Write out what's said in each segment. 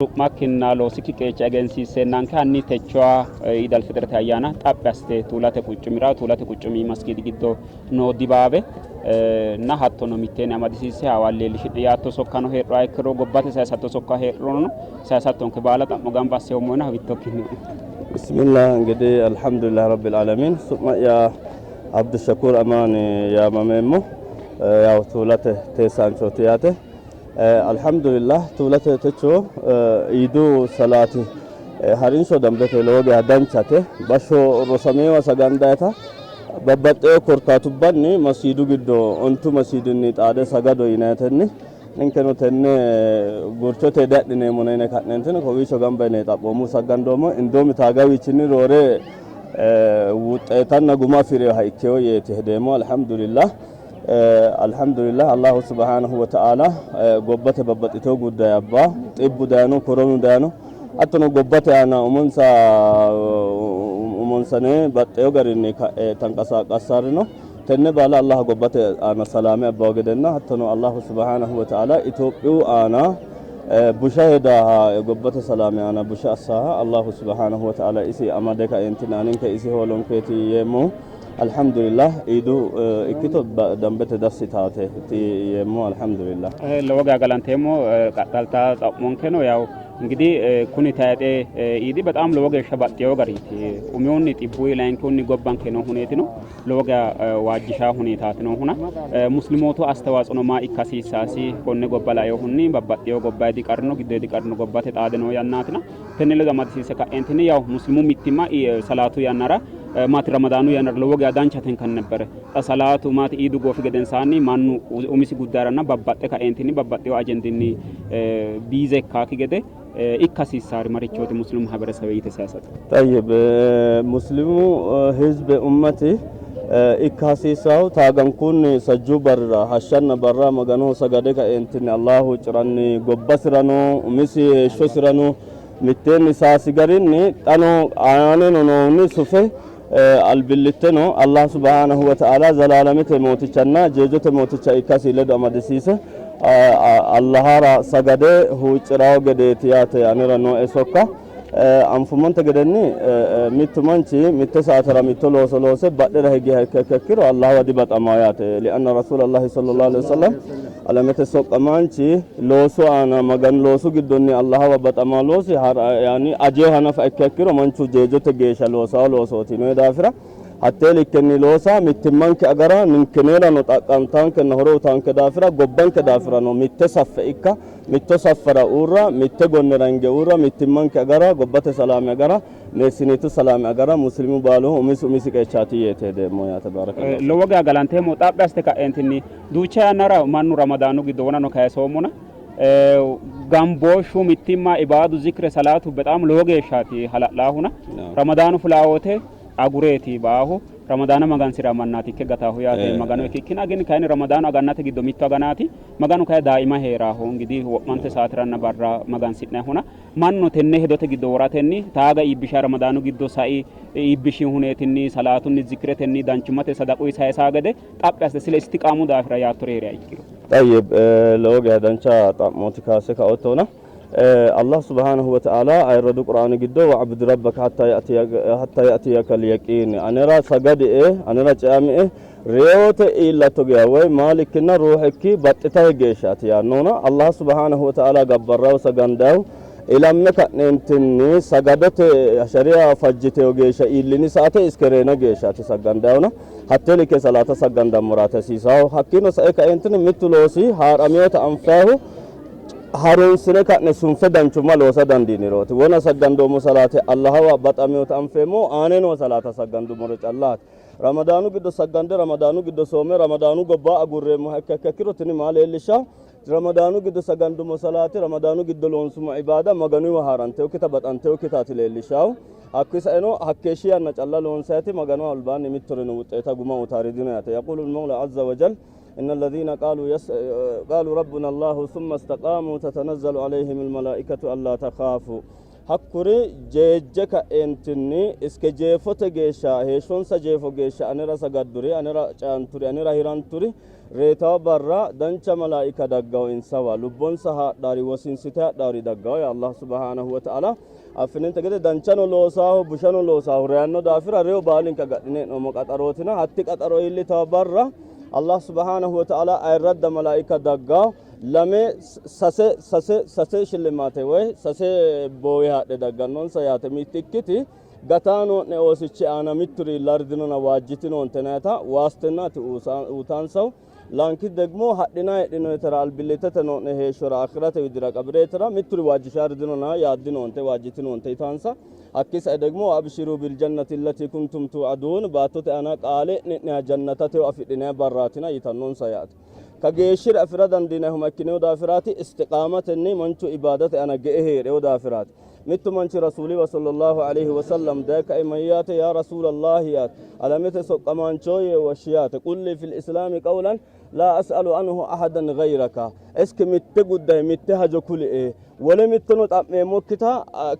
Su'makkinna loosikki qeecha egensiisseennanke hanni techoha Iid Alfixirete ayyaana xaphi assite Tuulate quchumira Tuulate quchumi masgiidi giddo noo dibaabe na hattono mitteenni amadisiisse hawalle leellishi'ne yaatto sokkano heedhuha ikkiro gobbate sayisatto sokka heedhurono sayisattonke baala xa'mo gamba asseemmoena hawittokkinni. Bismillah እንግዲህ አልሐምዱሊላህ ረቢል ዓለሚን su'ma'ya Abdushakur Amaan yaamameemmo yaw Tuulate teessaanchooti yaate. Alhamdulillah Tuulate techo iidu salaati harinsho dambete lowo geeshsha danchate. Bashsho rosameewa sagandayta babbaxxeyo korkaatubbanni masiidu giddo ontu masiidinni xaade sagado yinatenni ninkeno tenne gurchote diadhineemmona yine ka'neentini kowiicho gamba yine xaphoomu saggandoommo. Indoomi taagawiichinni roore wuxxeetanna guma afi'reyoha ikkeyo yeeti hedeemmo. Alhamdulillah Alhamdulillah Allahu subhanahu wa ta'ala gobbate babbaxxiteyo gudday abba xibbu dayino koronu dayino hattono gobbate aana umonsa umonsane baxxeyo garinni ka'e tanqasaaqassarino tenne baala Allah gobbate aana salaame abbawo gedenna hattono Allahu subhanahu wa ta'ala Itophiyu aana busha hedaha gobbate salaame aana busha assaha Allahu subhanahu wa ta'ala isi amade kaentinni aninke isi hoolonkeeti yeemmohu. Alhamdulillah iidu ikkito dambete dassitaate yeemmo alhamdulillah. Lowo geya galanteemmo qaxxalta xa'monkeno yaw እንግዲህ kuni tayixe iidi በጣም lowo geeshsha baxxeyo gariiti. Umihunni xibbuyi layinkihunni gobbanke noo huneetino lowo geya waajjishaa huneetaati noohuna muslimootu astewaatsoono maa ikka hasiissaasi konne gobba lainohunni babbaxxeyo gobbayidi qarrino giddoyidi qarrino gobbate xaade noo yannaatina tenne ledo amadisiise ka'eentinni yaw muslimu mittimma salaatu yannara maati ramadaanu yannara lowo geya danchatenkanni nebbere xa salaatu maati iidu goofi gedensaanni mannu umisi guddaranna babbaxxe ka'eentinni babbaxxeyo ajendinni biize ikkaaki gede ikka hasiissaari marichooti muslimu ማህበረሰብ yite sayisate? ጠይብ muslimu hizbe ummati ikka hasiissahu taagankunni sajjuu barrira hashshanna barra maganoho sagade kaeentinni Allah huucciranni gobbasirano umisi heeshshosirano mitteenni saasi garinni xano aaneno noonni sufe albillitteno Allah subhanahu wa ta'ala zalaalamete mootichanna jeejote mooticha ikkasi ledo amadisiise Allahara sagade huuccirawo gedeeti yaate anera nooe sokka. Anfummonte gedenni mittu manchi mitte saatera mitto looso loose badhera higiha ikkiha ikkiro Allahuwa dibaxamawo yaate. Lianna Rasuulallahi sallallahu alaihi wasallam alamete soqqamaanchi loosu aana maganu loosu giddonni Allahawa baxamawo loosi yaani ajeeha nafa ikkiha ikkiro manchu jeejote geeshsha loosawo loosooti yinoyi daafira hattee likkenni loosa mittimmanke agara ninkeneerano xaqqantaankenna horo uyitanke daafira gobbanke daafirano mitte saffe ikka mitto saffara uurra mitte gonnera hinge uurra mittimmanke agara gobbate salaame agara meessiniitu salaame agara muslimu baaluhu umisi umisi qeechaati yeeti hedeemmo yaate. Baarakallahu. Lowo geya galanteemmo. Xaphi assite ka'eentinni duucha yannara mannu ramadaanu giddo wonano kayisoommona gambooshshu mittimma ibaadu zikre salaatu bexaam lowo geeshshaati hala'laahuna ramadaanu fulaawote agureeti baahu ramadaana magansira mannaati ikke gataahu yaate magano ikkikkina agin kayinni ramadaanu agannate giddo mitto aganaati maganu kayi daaima heeraaho እንግዲህ wo'mante saatiranna barra magansi'nayihuna mannu tenne hedote giddo woratenni taaga iibbisha ramadaanu giddo sai iibbishi huneetinni salaatunni zikiretenni danchummate sadaquyi sayisaa gede xaphi assite sile istiqaamu daafira yaattore heeriha ikkiro. ጠይብ lowo geya dancha xa'mooti kaase kaottona Allah subhanahu wa ta'ala ayirradu qur'aani giddo wa'bud rabbaka hatta ya'tiyaka al-yaqiin anera sagadie anera ceamie reyote iillatto geya woy maalikkinna ruuhikki baxxitahe geeshshaati yaannohuna Allah subhanahu wa ta'ala gabbarrawu sagandahu ilamme ka'neentinni sagadote shari'a fajjiteyo geeshsha iillini saate iske reyno geeshshaati saggandayona hattee likke salaata saggandammorati hasiisahu hakkiino sae kaeentinni mittu loosi haa'rameyota anfayihu harunsine ka'ne sunfe danchumma loosa dandiinirooti wona saggandoommo salaate Allahawa baxameyota anfeemmo aane noo salaata saggandummoro callaati ramadaanu giddo saggande ramadaanu giddo soome ramadaanu gobba agurreemmoha ikka ikka ikkiro tini maa leellishshawo ramadaanu giddo sagandummo salaate ramadaanu giddo loonsummo ibaada maganuyiwa haaranteyokkita baxanteyokkitaati leellishshawo hakkuyi saeno hakkeeshshi yanna calla loonsayiti maganu albaanni mittoreno wuxeeta guma uytaari dino yaate yaqulu lmawla azza wajal إن الذين قالوا ربنا الله ثم استقاموا تتنزل عليهم الملائكة ألا تخافوا hakkuri jeejje ka'eentinni iske jeefote geeshsha heeshshonsa jeefo geeshsha anera sagadduri anera ceanturi anera hiranturi Reetawo barra dancha malaika daggawo insawa lubbonsa haadhaari wosinsite hadhaari daggawo ya Allah subhanahu wa ta'ala affininte gede danchano loosaahu bushano loosaahu reyanno daafira reyo baalinka agadhine hee'noommo qaxarootina hatti qaxaro iillitawo barra Allah subhanahu wa ta'ala ayirradda malaika daggawo lame sase sase sase shillimaate woy sase boowe haadhe daggannonsa yaate. Mittikkiti gataano'ne oosichi aana mitturi lardinona waajjitinoontenayta waastennaati uutaansahu. Lankiti degmo hadhina heedhinoytera albillittete noo'ne heeshshora akhirate widira qabireetera mitturi waajjishaari dinona yaaddinoonte waajjitinoonte yitaansa. Hakkii sae degmo abshiru biljannati allati kuntum tu'aduun baattote aana qaale e'ne'neha jannatateo afidhinay barraatina yitannonsa yaate. Kageeshshire afi'ra dandiinayhu ma ikkineyo daafiraati? Istiqaamatenni manchu ibaadate aana ge'e hee'reyo daafiraati. Mittu manchi Rasuuliwa sallallahu aleyhi wasallam daye kae mayyaate? Yaa Rasuulallahi yaate, alamete soqqamaancho yee woshshi yaate. Qul lii fil islaami qawlan laa as'alu anhu ahadan gayraka. Iski mitte guddaye mitte hajo kulie, wole mittono xa'meemmokkita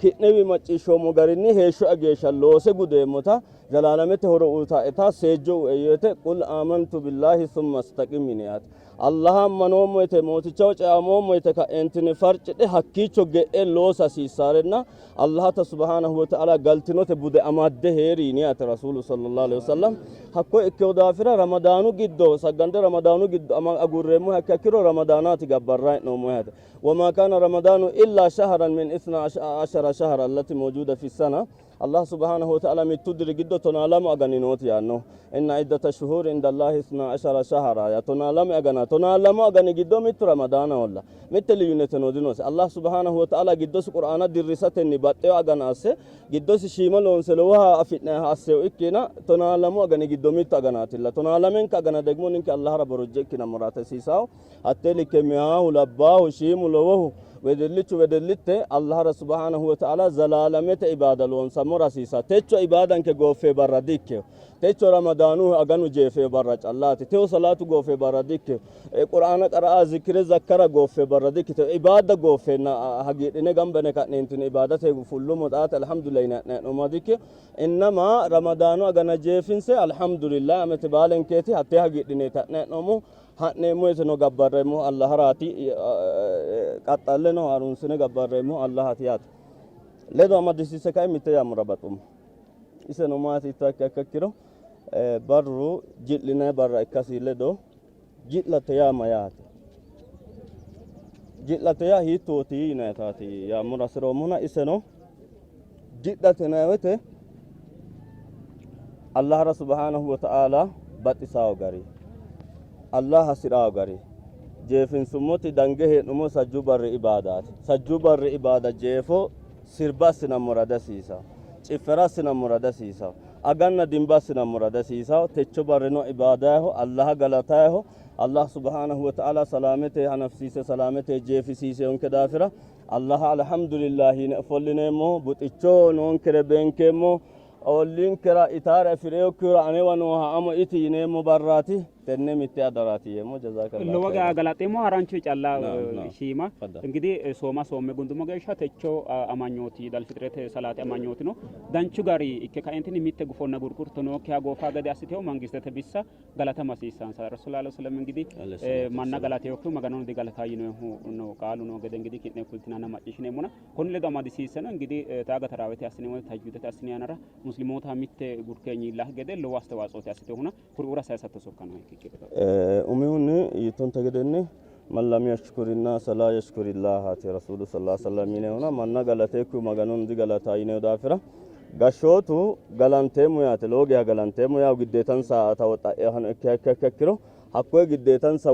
ki'newi macciishshoommo garinni heeshsho'ya geeshsha loose gudeemmota zalaalamete horo uyitaeta seejjo uie yeete qul aamantu billaahi summa istaqim yini yaate. Allaha ammanoommo yite Mootichaho ceamoommo yite ka'eentinni farcidhe hakkiicho ge'e loosa hasiissaarenna Allahata subhaanahu wa ta'ala galtinote bude amadde hee'ri yini yaate Rasuulu sallallahu alaihi wasallam. Hakko ikkino daafira Ramadaanu giddo saggande Ramadaanu giddo ama agurreemmoha ikkiha ikkiro Ramadaanaati gabbarra hee'noommo yaate. Wamaa kaana Ramadaanu illaa shahran min isna ashara shahra allati mawjuuda fi sana. Allah subhaanahu wa ta'ala mittu diri giddo 12 agani nooti yaanno. Inna iddata shuhuri inda Allahi isna ashara shahara ya 12 agana 12 agani giddo mittu Ramadaanaholla. Mitte liyyuneteno dinosi. Allah subhaanahu wa ta'ala giddosi Qur'aana dirrisatenni baxxeyo agana asse giddosi shiima loonse lowoha afi'nayiha asseyo ikkiina 12 agani giddo mittu aganaatilla. 12nka agana degmo ninke Allahara borojje ikkinammora hasiisawo. Hattee likke meyaahu labbaahu shiimu lowohu wedellichu wedellitte Allahara subhaanahu wa ta'ala zalaalamete ibaada loonsammora hasiisa. Techo ibaadanke gooffee barra dikkeo. Techo Ramadaanuhu aganu jeefee barra callaati. Teho salaatu goofee barra dikkeo. Qur'aana qara'a zikire zakkara gooffee barra dikkiteo. Ibaada gooffeenna hagiidhine gamba yine ka'neentini ibaadate fullumo xaate alhamdulillah yine ha'ne dikkeo. Innama Ramadaanu agana jeefinse alhamdulillah amete baalenkeeti hattee hagiidhineeti ha'ne hee'noommohu. Ha'neemmo yiteno gabbarreemmohu Allaharaati, qaxxalleno harunsine gabbarreemmohu Allahaati yaate. Ledo amadisiise kae mitte yaammora baxummo. Iseno maati yittoha ikkiha ikkiro barru ji'linanni barra ikkasi ledo ji'late yaa mayaate? Ji'late yaa hiittooti yinayitaati yaammora hasiroommohuna iseno ji'late yinanni woyte Allahara subhaanahu wa ta'aala baxisawo gari, Allah hasi'rawo gari, jeefinsummoti dange hee'nummo sajjuu barri ibaadaati. Sajjuu barri ibaada jeefo sirba assinammora dihasiisawo, ciffera assinammora dihasiisawo, aganna dimba assinammora dihasiisawo. Techo barrino ibaadayiho, Allaha galatayiho. Allah subhaanahu wa ta'aala salaamete hanafisiise salaamete jeefisiiseyonke daafira Allaha alhamdulillahi yine ofollineemmo, buxicho noonkere beenkeemmo, olliinkera itaare afi'rinokkihura anewa nooha amo iti yineemmo barraati. Tenne mitte adaraati yeemmo. Jazakallahu Lowo khairan. galaxeemmo harancho calla Naam, naam. shiima Faddal. እንግዲህ ሶማ ሶmme gundummo geeshsha techo amanyooti dalfitirete salaate amanyootino danchu gari ikke kaentinni mitte gufonna gurgurto nookkiha goofa gede assiteho mangistete bissa galatama hasiissansa. Rasuul alayhi wasallam እንግዲህ manna galateokkihu Maganono digalata yinohu no qaalu noo gede እንግዲህ ki'ne kultinanna macciishshineemmona konni ledo amadisiisseno እንግዲህ taaga taraawete assineemmo tajjudete assine yannara muslimoota mitte gurkeenyi iillakki gede lowo astewaatsoote assitehuna kuriuura sayisatto sokka no ikkikki. Umihunni yiittonte gedenni man lam yashkuri naasa laa yashkuri llaahaati Rasuulu sallallahu alaihi wasallam yineehuna manna galateekkihu Maganono digalata yineeho daafira gashshootu galanteemmo yaate lowo geya galanteemmo yawo giddeetansa tawoxxa'ehano ikkiha ikkiha ikkiro hakkoye giddeetansa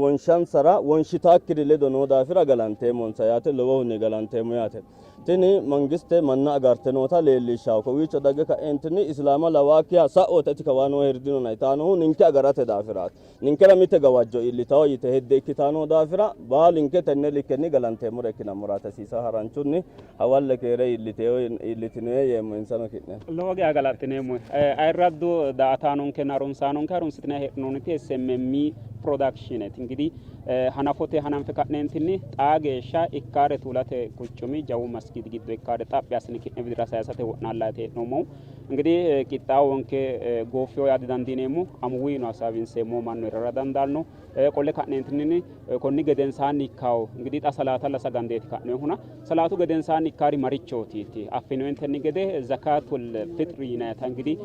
wonshansara wonshitaakkiri ledo noo daafira galanteemmonsa yaate lowohunni galanteemmo yaate. Tini mangiste manna agarte noota leellishshawo. Kowiicho dagge ka'eentinni Islaama lawaakkiha sa'ote ati kawaa noo herdinona yitaanohu ninke agarate daafiraati. Ninkera mite gawajjo iillitawo yite hedde ikkitaano daafira baalinke tenne likkenni galanteemmore ikkinammoraati hasiisawo. Haranchunni hawalle keere iillitinoe yeemmo insano ki'ne. Lowo geya galaxxineemmo. Ayirraddu daa''ataanonkenna harunsaanonke harunsitinanni heedhinoonniti SMM Productioneti. Ingidihi hanafote hananfe ka'neentinni xaa geeshsha ikkaare Tuulate quchumi jawu masgiidi giddo ikkaare xaphi assine ki'ne widira sayisate wo'naallaati hee'noommohu. Ingidihi qixxaawonke gooffewo yaa didandiineemmo, amuwuyino hasaawinseemmo mannu hee'rara dandaanno. Qolle ka'neentinni konni gedensaanni ikkawo ingidihi xa salaatalla sagandeeti ka'nohuna salaatu gedensaanni ikkaari marichooti affinoentenni gede zakaatul fixri yinayita ingidihi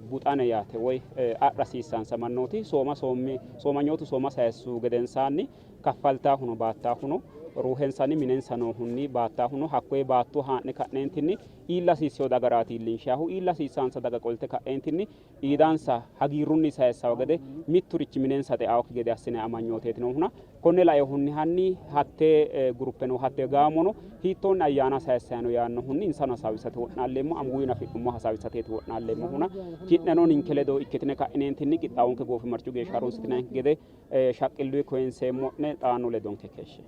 buxane yaate woy adha hasiissansa mannooti sooma soommi soomanyootu sooma sayissu gedensaanni kaffaltaahuno baattaahuno ruuhensanni minensa noohunni baattaahuno hakkoye baatto haa'ne ka'neentinni iilla hasiisseyo dagaraati iillinshahu iilla hasiissansa daga qolte ka'eentinni iidansa hagiirrunni sayissawo gede mitturichi minensa xeaokki gede assine amanyooteeti noohuna konne laeehunni hanni hatte guruppeno hatte gaamono hiittoonni ayyaana sayissayino yaannohunni insano hasaawisate wo'naalleemmo, amuwuyino afi'nummo hasaawisateeti wo'naalleemmohuna ki'neno ninke ledo ikkitine ka'ineentinni qixxaawonke goofimarchu geeshsha harunsitinanni gede shaqqilluyi koyinseemmo'ne xaano ledonke keeshshe.